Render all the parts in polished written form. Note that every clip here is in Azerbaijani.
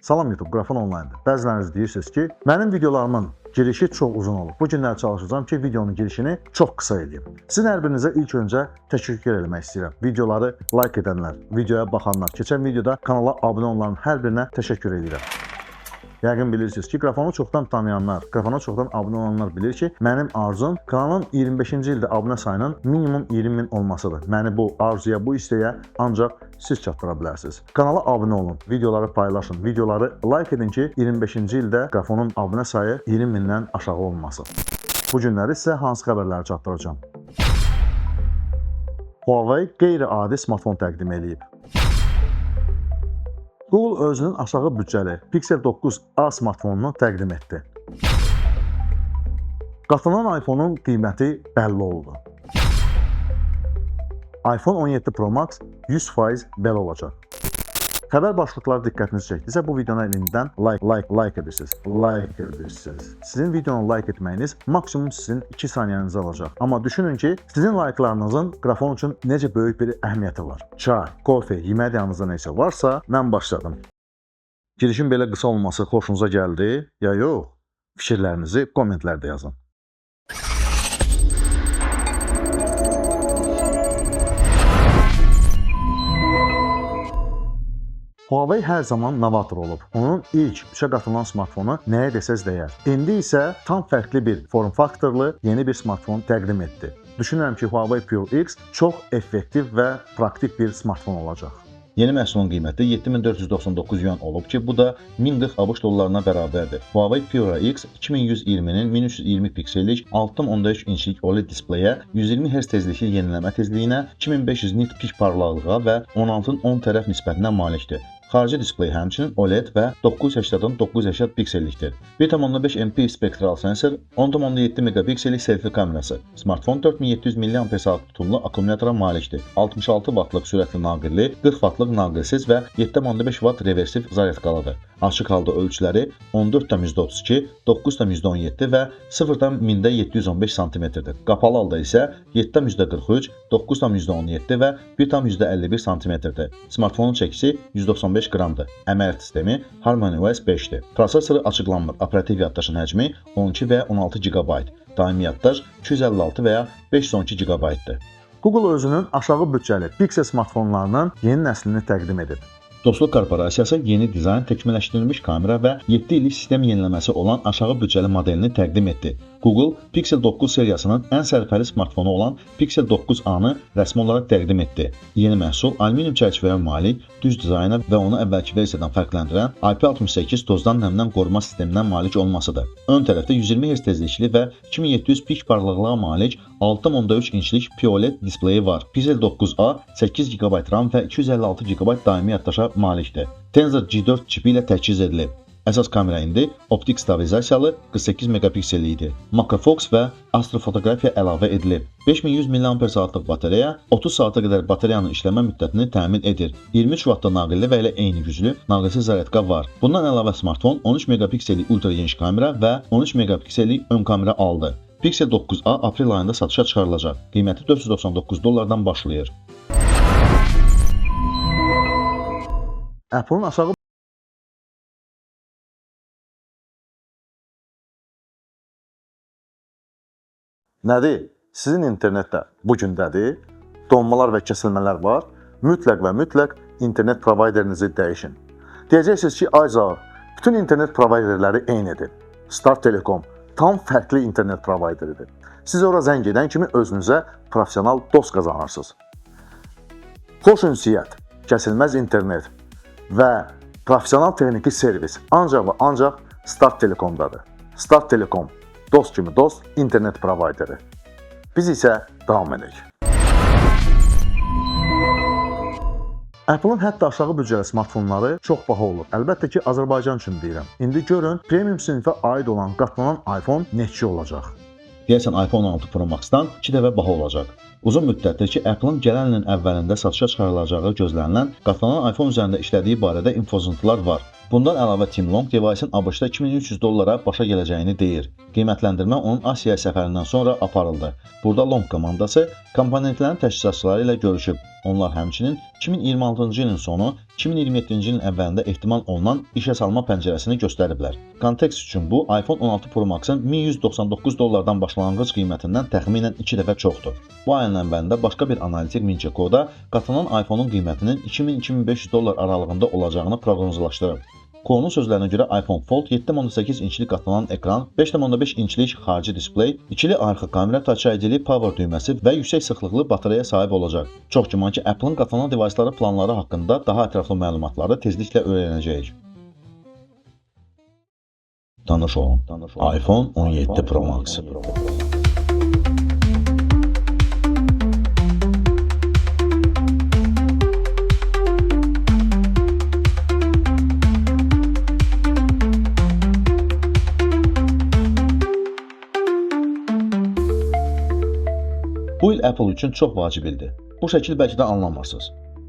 Salam YouTube, Qrafon Online'dır. Bəziləriniz deyirsiniz ki, mənim videolarımın girişi çox uzun olur. Bu günlər çalışacağam ki, videonun girişini çox qısa eləyim. Sizin hər birinizə ilk öncə təşəkkür eləmək istəyirəm. Videoları like edənlər, videoya baxanlar, keçən videoda kanala abunə olanların hər birinə təşəkkür edirəm. Yəqin bilirsiniz ki, Qrafonu çoxdan tanıyanlar, Qrafona çoxdan abunə olanlar bilir ki, mənim arzum kanalın 25-ci ildə abunə sayının minimum 20 min olmasıdır. Məni bu arzuya, bu istəyə ancaq siz çatdıra bilərsiniz. Kanala abunə olun, videoları paylaşın, videoları like edin ki, 25-ci ildə Qrafonun abunə sayı 20 mindən aşağı olmasın. Bu günləri sizə hansı xəbərləri çatdıracağam? Huawei qeyri-adi smartfon təqdim eləyib. Google özünün aşağı büdcəli Pixel 9a smartfonunu təqdim etdi. Qatlanan iPhone-un qiyməti bəlli oldu. iPhone 17 Pro Max 100% belə olacaq. Xəbər başlıqları diqqətinizi çəkdisə, bu videona indidən like, like, like edirsiniz. Like edirsiniz. Sizin videonu like etməyiniz maksimum sizin 2 saniyənizi alacaq. Amma düşünün ki, sizin likelarınızın qrafon üçün necə böyük bir əhəmiyyəti var. Çay, kofe, yemək yanınızda nə isə varsa, mən başladım. Girişin belə qısa olması xoşunuza gəldi ya yox? Fikirlərinizi kommentlərdə yazın. Huawei hər zaman novator olub. Onun ilk 3-ə qatılan smartfonu nəyə desəz dəyər. İndi isə tam fərqli bir form faktorlu yeni bir smartfon təqdim etdi. Düşünürəm ki, Huawei Pure X çox effektiv və praktik bir smartfon olacaq. Yeni məhsulun qiyməti 7499 yuan olub ki, bu da 1040 ABŞ dollarına bərabərdir. Huawei Pura X 2120-nin 1320 piksellik 6.3 inçlik OLED displeyə, 120 Hz tezlikli yeniləmə tezliyinə, 2500 nit pik parlaqlığa və 16:10 tərəf nisbətinə malikdir. Xarici displey həmçinin OLED və 980-dan 980 piksellikdir. 1.5 MP spektral sensor, 10.7 megapiksellik selfie kamerası. Smartfon 4700 mAh tutumlu akkumulyatora malikdir. 66 vatlıq sürətli naqilli, 40 vatlıq naqilsiz və 7.5 vat reversiv zaryadkalıdır. Açıq halda ölçüləri 14,32, 9,17 və 0,715 sm-dir. Qapalı halda isə 7,43, 9,17 və 1,51 sm-dir. Smartfonun çəkisi 195 qramdır. Əməliyyat sistemi HarmonyOS 5-dir. Prosesoru açıqlanmır. Operativ yaddaşın həcmi 12 və ya 16 GB. Daimi yaddaş 256 və ya 512 GB-dır. Google özünün aşağı büdcəli Pixel smartfonlarının yeni nəslini təqdim edib. Dostluq Korporasiyası yeni dizayn, təkmilləşdirilmiş kamera və 7 illik sistem yeniləməsi olan aşağı büdcəli modelini təqdim etdi. Google Pixel 9 seriyasının ən sərfəli smartfonu olan Pixel 9a-nı rəsmi olaraq təqdim etdi. Yeni məhsul alüminium çərçivəyə malik, düz dizayna və onu əvvəlki versiyadan fərqləndirən IP68 tozdan nəmdən qoruma sisteminə malik olmasıdır. Ön tərəfdə 120 Hz tezlikli və 2700 pik parlaqlığa malik 6.3 inçlik POLED displeyi var. Pixel 9a 8 GB RAM və 256 GB daimi yaddaşa malikdir. Tensor G4 çipi ilə təchiz edilib. Əsas kamera indi optik stabilizasiyalı 48 megapikselli idi. Makrofokus və astrofotoqrafiya əlavə edilib. 5100 mAh-lıq batareya 30 saata qədər batareyanın işləmə müddətini təmin edir. 23 vattda naqilli və elə eyni güclü naqilsiz zaryadka var. Bundan əlavə smartfon 13 megapiksellik ultra geniş kamera və 13 megapiksellik ön kamera aldı. Pixel 9a aprel ayında satışa çıxarılacaq. Qiyməti 499 dollardan başlayır. Apple-ın aşağı Nədir? Sizin internetdə bu gündədir. Donmalar və kəsilmələr var. Mütləq və mütləq internet provayderinizi dəyişin. Deyəcəksiniz ki, ay Zaur, bütün internet provayderləri eynidir. Star Telecom tam fərqli internet provayderidir. Siz ora zəng edən kimi özünüzə professional dost qazanırsınız. Xoş ünsiyyət, kəsilməz internet və professional texniki servis ancaq və ancaq Star Telecomdadır. Star Telecom dost kimi dost internet provayderi. Biz isə davam edək. Apple-ın hətta aşağı büdcəli smartfonları çox baha olur. Əlbəttə ki, Azərbaycan üçün deyirəm. İndi görün, premium sinifə aid olan qatlanan iPhone neçə olacaq? Deyəsən iPhone 16 Pro Max-dan 2 dəfə baha olacaq. Uzun müddətdir ki, Apple-ın gələn ilin əvvəlində satışa çıxarılacağı gözlənilən qatlanan iPhone üzərində işlədiyi barədə infozuntular var. Bundan əlavə Tim Long device-ın ABŞ-da $2300 başa gələcəyini deyir. Qiymətləndirmə onun Asiyaya səfərindən sonra aparıldı. Burada Long komandası komponentlərin təchizatçıları ilə görüşüb. Onlar həmçinin 2026-cı ilin sonu, 2027-ci ilin əvvəlində ehtimal olunan işə salma pəncərəsini göstəriblər. Kontekst üçün bu, iPhone 16 Pro Max-ın $1199 başlanğıc qiymətindən təxminən 2 dəfə çoxdur. Bu ayın əvvəlində başqa bir analitik Ming-Chi Kuo-da qatlanan iPhone-un qiymətinin $2000-2500 aralığında olacağını proqnozlaşdırıb. Kuo'nun sözlərinə görə iPhone Fold 7,8 inçlik qatlanan ekran, 5,5 inçlik xarici displey, ikili arxa kamera, Touch ID-li power düyməsi və yüksək sıxlıqlı batareyaya sahib olacaq. Çox güman ki, Apple-ın qatlanan device-ları planları haqqında daha ətraflı məlumatları tezliklə öyrənəcəyik. Tanış olun. iPhone 17 Pro Max. Bu il Apple üçün çox vacib ildir. Bu şəkil bəlkə də anlamırsınız.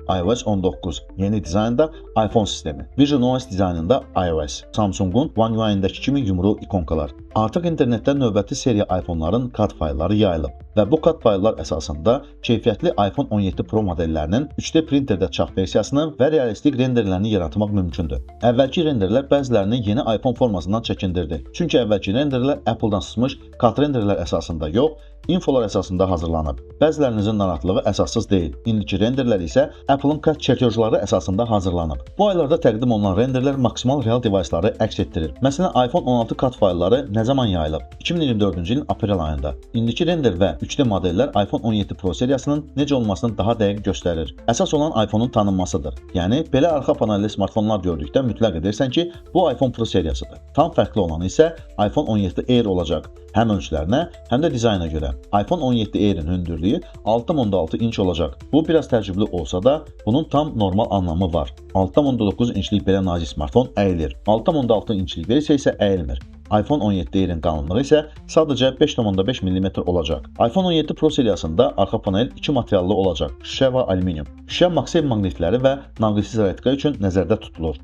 iOS 19 yeni dizaynda iPhone sistemi, Vision OS dizaynında iOS, Samsung-un One UI-ndakı kimi yumru ikonkalar. Artıq internetdə növbəti seriya iPhone-ların CAD faylları yayılıb və bu CAD fayllar əsasında keyfiyyətli iPhone 17 Pro modellərinin 3D printerdə çap versiyasını və realistik renderlərini yaratmaq mümkündür. Əvvəlki renderlər bəzilərini yeni iPhone formasından çəkindirdi. Çünki əvvəlki renderlər Apple-dan sızmış CAD renderlər əsasında yox, infolar əsasında hazırlanıb. Bəzilərinizin narahatlığı əsassız deyil. İndiki renderlər isə Apple-ın CAD çertejları əsasında hazırlanıb. Bu aylarda təqdim olunan renderlər maksimal real device-ları əks etdirir. Məsələn, iPhone 16 CAD faylları nə zaman yayılıb? 2024-cü ilin aprel ayında. İndiki render və 3D modellər iPhone 17 Pro seriyasının necə olmasını daha dəqiq göstərir. Əsas olan iPhone-un tanınmasıdır. Yəni, belə arxa panelli smartfonlar gördükdə mütləq edirsən ki, bu iPhone Pro seriyasıdır. Tam fərqli olanı isə iPhone 17 Air olacaq. Həm ölçülərinə, həm də dizayna görə. iPhone 17 Air-in hündürlüyü 6,6 inç olacaq. Bu biraz təəccüblü olsa da, bunun tam normal anlamı var. 6,9 inçlik belə nazik smartfon əyilir. 6,6 inçlik versiya isə əyilmir. iPhone 17 Air-in qalınlığı isə sadəcə 5,5 mm olacaq. iPhone 17 Pro seriyasında arxa panel iki materiallı olacaq: şüşə və alüminium. Şüşə MagSafe maqnitləri və naqilsiz zaryadka üçün nəzərdə tutulur.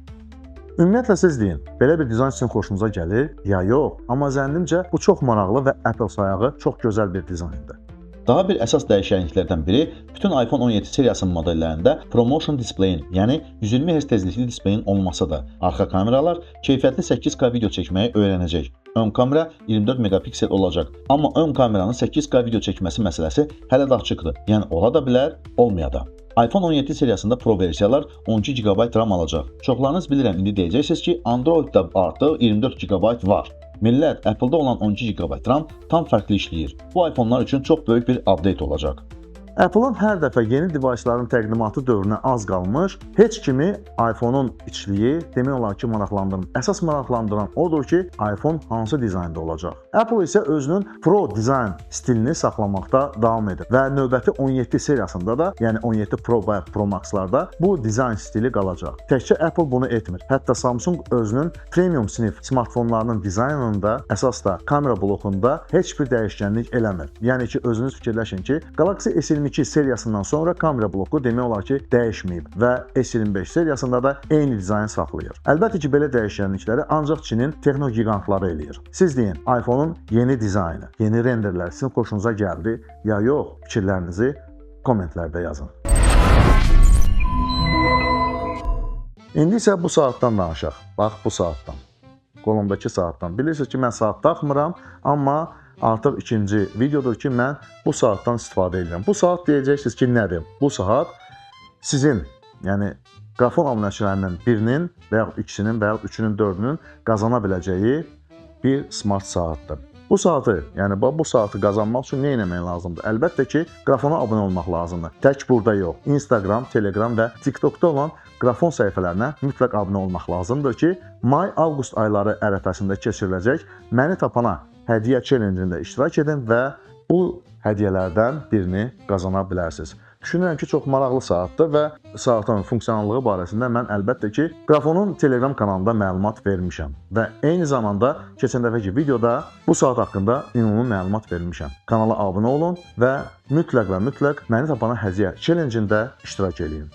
Ümumiyyətlə siz deyin, belə bir dizayn sizin xoşunuza gəlir ya yox? Amma zənnimcə bu çox maraqlı və Apple sayağı çox gözəl bir dizayndır. Daha bir əsas dəyişikliklərdən biri bütün iPhone 17 seriyasının modellərində ProMotion displeyin, yəni 120 Hz tezlikli displeyin olmasıdır. Arxa kameralar keyfiyyətli 8K video çəkməyi öyrənəcək. Ön kamera 24 megapiksel olacaq. Amma ön kameranın 8K video çəkməsi məsələsi hələ də açıqdır. Yəni ola da bilər, olmaya da. iPhone 17 seriyasında Pro versiyalar 12 GB RAM alacaq. Çoxlarınız bilirəm, indi deyəcəksiniz ki, Android-da artıq 24 GB var. Millət, Apple-da olan 12 GB RAM tam fərqli işləyir. Bu iPhone-lar üçün çox böyük bir update olacaq. Apple-ın hər dəfə yeni device-ların təqdimatı dövrünə az qalmış, heç kimi iPhone-un içliyi demək olar ki, maraqlandırmır. Əsas maraqlandıran odur ki, iPhone hansı dizaynda olacaq. Apple isə özünün Pro dizayn stilini saxlamaqda davam edir və növbəti 17 seriyasında da, yəni 17 Pro və Pro Max-larda bu dizayn stili qalacaq. Təkcə Apple bunu etmir. Hətta Samsung özünün premium sinif smartfonlarının dizaynında, əsas da kamera blokunda heç bir dəyişkənlik eləmir. Yəni ki, özünüz fikirləşin ki, Galaxy S22 seriyasından sonra kamera bloku demək olar ki, dəyişməyib və S25 seriyasında da eyni dizayn saxlayır. Əlbəttə ki, belə dəyişkənlikləri ancaq Çinin texnogigantları eləyir. Siz deyin, iPhone-un yeni dizaynı, yeni renderlər sizin xoşunuza gəldi ya yox? Fikirlərinizi kommentlərdə yazın. İndi isə bu saatdan danışaq. Bax, bu saatdan. Qolumdakı saatdan. Bilirsiniz ki, mən saat taxmıram, amma artıq ikinci videodur ki, mən bu saatdan istifadə edirəm. Bu saat deyəcəksiniz ki, nədir? Bu saat sizin, yəni Qrafon abunəçilərindən birinin və yaxud ikisinin və yaxud üçünün, dördünün qazana biləcəyi bir smart saatdır. Bu saatı, yəni bu saatı qazanmaq üçün nə etmək lazımdır? Əlbəttə ki, Qrafona abunə olmaq lazımdır. Tək burada yox, Instagram, Telegram və TikTokda olan Qrafon səhifələrinə mütləq abunə olmaq lazımdır ki, may-avqust ayları ərəfəsində keçiriləcək Məni tapana hədiyyə challenge-ində iştirak edin və bu hədiyyələrdən birini qazana bilərsiniz. Düşünürəm ki, çox maraqlı saatdır və saatın funksionallığı barəsində mən əlbəttə ki, Qrafonun Telegram kanalında məlumat vermişəm və eyni zamanda keçən dəfəki videoda bu saat haqqında ümumi məlumat vermişəm. Kanala abunə olun və mütləq və mütləq Məni tapana hədiyyə challenge-ində iştirak eləyin.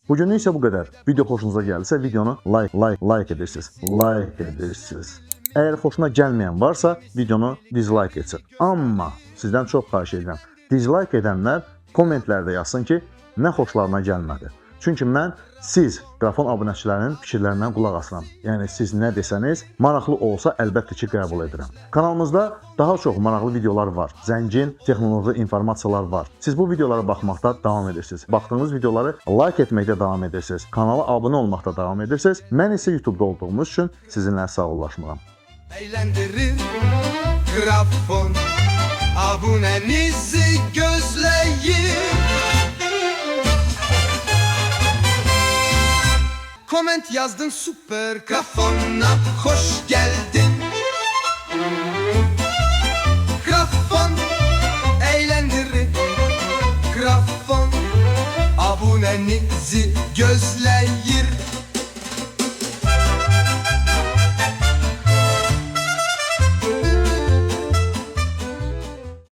Bugünlük isə bu qədər. Video xoşunuza gəldisə videonu like, like, like edirsiniz. Like edirsiniz. Əgər xoşuna gəlməyən varsa, videonu dislike etsin. Amma sizdən çox xahiş edirəm. Dislike edənlər kommentlərdə yazsın ki, nə xoşlarına gəlmədi. Çünki mən siz qrafon abunəçilərinin fikirlərindən qulaq asıram. Yəni siz nə desəniz, maraqlı olsa əlbəttə ki, qəbul edirəm. Kanalımızda daha çox maraqlı videolar var. Zəngin texnoloji informasiyalar var. Siz bu videolara baxmaqda davam edirsiniz. Baxdığınız videoları like etməkdə davam edirsiniz. Kanala abunə olmaqda davam edirsiniz. Mən isə YouTube-da olduğumuz üçün sizinlə sağollaşmıram. Eğlendirir grafon. Abunenizi gözleyin. Comment yazdın süper grafona hoş geldin. Grafon eğlendirir. Grafon abunenizi gözleyin.